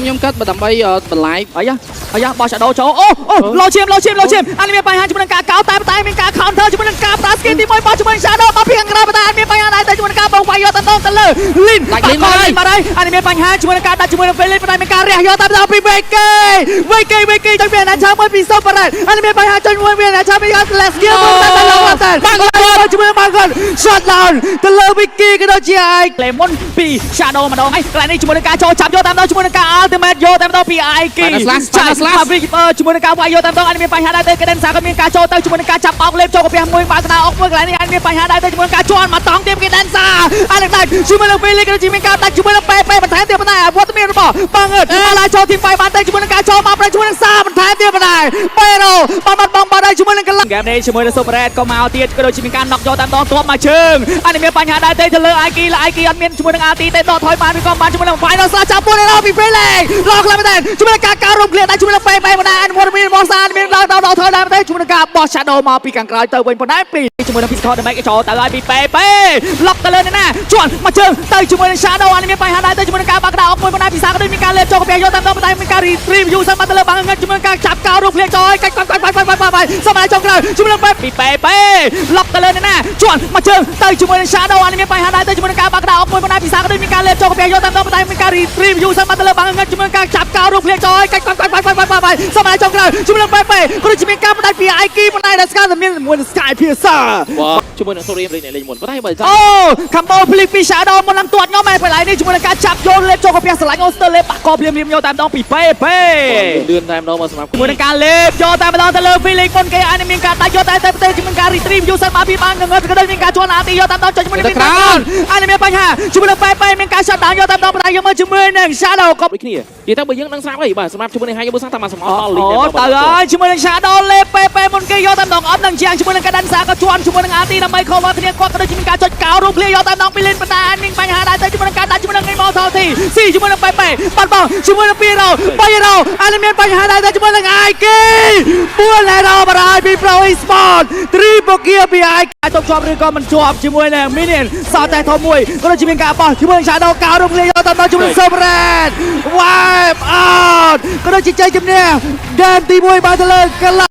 ខ្ញុំគិតបើដើម្បីបន្លាយ អាយ៉ាអាយ៉ាបោះ shadow ចូលអូអូលោឈាមលោឈាមលោឈាមអានេះមានបញ្ហាជាមួយនឹងការកោតែតែមានការ counter ជាមួយនឹងការប្រើ skill ទី1បោះជាមួយនឹង shadow មកពីខាងក្រៅតែមានបញ្ហាដែរតែជាមួយនឹងការបោះវាយយកតាមទៅលើ Lin ដាច់ Lin មកហើយ បាទហើយអានេះមានបញ្ហាជាមួយនឹងការដាក់ជាមួយនឹង Felix តែមានការរះយកតាមដល់ពី VK VK VK ចុចមានអាឆាមួយពី Super Red អានេះមានបញ្ហាចុចមួយមានអាឆាពី Let's Gear មួយតែតែឡងតែបាងជាមួយបាងគាត់ shot down ទៅលើ VK ក៏ដូចជា I Lemon ពី Shadow ម្ដងហើយកន្លែងនេះជាមួយនឹងការចូលចាប់យកតាមដល់ជាមួយនឹងការ Ultimate យកតាមដល់ពី IK Final Slash ចា Final Slash បាទវិញជាមួយនឹងការវាយយកតាមដងអានេះមានបញ្ហាដែរទេកដិនសាក៏មានការចូលទៅជាមួយនឹងការចាប់បោកលេបចូលកាពះមួយបើកដៅអុកមួយកន្លែងនេះអានេះមានបញ្ហាដែរទេជាមួយនឹងការជន់មកតង់ទៀតគេដានសាអានេះដាច់ជាមួយនឹងពេលក៏ជាមានការដាច់ជាមួយនឹងប៉េប៉េបន្ថែមទៀតប៉ុន្តែវត្តមានរបស់បាងអឺបាឡាចូលទីមបាយបានទៅជាមួយនឹងការចូលមកប្រជាមួយនឹងសាបន្ថែមទៀតប៉ុន្តែប៉េរ៉ូបានបាត់បង់បាត់ហើយជាមួយនឹងកន្លងហ្គេមនេះជាមួយនឹង Super Red ក៏មកទៀតក៏ដូចជាមានការណុកយកតាមដងទាប់មកជើងអានេះមានបញ្ហាដែរទេទៅលើ Aiki ឡា Aiki អត់មានជាមួយនឹង RT ទេដកថយបានឬក៏បានជាមួយនឹង Final Slash ចាប់ពួនដល់ពី Felix ឡងខ្លាំងមែនទែនជាមួយនឹងការការរំគ្លៀដែរជាមួយនឹងប៉េប៉េប៉ុន្តែអនុវត្តមានមកសាមានដល់ដល់ថយដែរទេជាមួយនឹងការបោះ Shadow មកពីខាងក្រោយទៅវិញប៉ុន្តែពីជាមួយនឹង Physical Damage ចូលទៅឲ្យពីប៉េប៉េលុកទៅលើនេះណាជន់មកជើងទៅជាមួយនឹង Shadow អានេះមានបញ្ហាដែរទៅជាមួយនឹងការបាក់ក្តៅអុកមួយប៉ុន្តែពិសាក៏ដូចមានការលេបចូលកាពះយកតាមដងប៉ុន្តែមានការ review សិនមកទៅលើបាងងឹតជាមួយនឹងការចាប់កោរំគ្លៀចូលឲ្យកាច់កាច់កាច់កាច់កាច់កាច់សម្រាប់ចុងក្រោយជាមួយនឹងប៉េពីប៉េប៉េលុកទៅលើនេះណាជន់មកជើងទៅជាមួយនឹង Shadow អានេះមានបញ្ហាដែរទៅជាមួយនឹងការបាក់ក្តៅអុកមួយប៉ុន្តែពិសាក៏ដូចមានការលេបចូលកាពះយកតាមដងប៉ុន្តែមានការ review សិនមកទៅលើបាងងឹតជាមួយនឹងការចាប់កោរំគ្លៀចូលឲ្យកាច់កាច់កាច់កាច់កាច់កាច់សម្រាប់ចុងក្រោយជាមួយនឹងប៉េប៉េក៏ដូចជាមានការបដាច់ពី Aiki ប៉ុន្តែដែលស្គាល់តែមានជាមួយនឹង Sky Piercer បាទជាមួយនឹង Sorry លេងលេងមុនប៉ុន្តែបើ អូ combo flick ពី Shadow មុននឹងទាត់ខ្ញុំឯងពេលនេះជាមួយនឹងការចាប់យកលេបចូលកាពះស្រឡាញ់អូស្ទ័រលេបបាក់កភ្លាមភ្លាមយកតាមដងពីប៉េប៉េ លឿនតែម្ដងមកសម្រាប់ ជាមួយនឹងការលេបយកតែម្ដងទៅលើ Felix មុនគេអាចនឹងមានការដាច់យកតែតែប្រទេសជាមួយនឹងការ retrieve យូសិនមកពីបានងងឹតក៏ដូចមានការជន់អាទីយកតាមដងចុចជាមួយនឹង ទៅក្រោន អាចនឹងមានបញ្ហាជាមួយនឹងប៉េប៉េមានការ shut down យកតាមដងបណ្ដៃយកមកជាមួយនឹង Shadow ក៏ ដូចគ្នានិយាយទៅបើយើងដឹងស្រាប់អីបាទសម្រាប់ជាមួយនឹង Hayabusa តាមសម្អល់ដល់លីង អូទៅហើយជាមួយនឹង Shadow លេបប៉េប៉េមុនគេយកតាមដងអត់នឹងជាងជាមួយនឹងកដានសាក៏ជន់ជាមួយនឹងអាទីដើម្បី cover គ្នាគាត់ក៏ដូចជាមានការចុចកោរូបភ្លាយកតាមដងពីលិនបណ្ដាមានបញ្ហាដែរទៅជាមួយនឹងការដាច់ជាមួយនឹង Immortality ស៊ីជាមួយនឹងប៉េប៉េបាត់បង់ជាមួយនឹង2រ៉ូ3រ៉ូអានេះមានបញ្ហាដែរទៅជាមួយនឹង IK 4 hero បារហើយពី Pro Esport Triple Kill ពី IK អាចទៅជាប់ឬក៏មិនជាប់ជាមួយនឹង Minion សល់តែធំមួយក៏ដូចជាមានការបោះជាមួយនឹង Shadow កោរូបភ្លាយកតាមដងជាមួយនឹង Super Red Wipe out ក៏ដូចជាជ័យជំនះហ្គេមទី1បានទៅលើកន្ល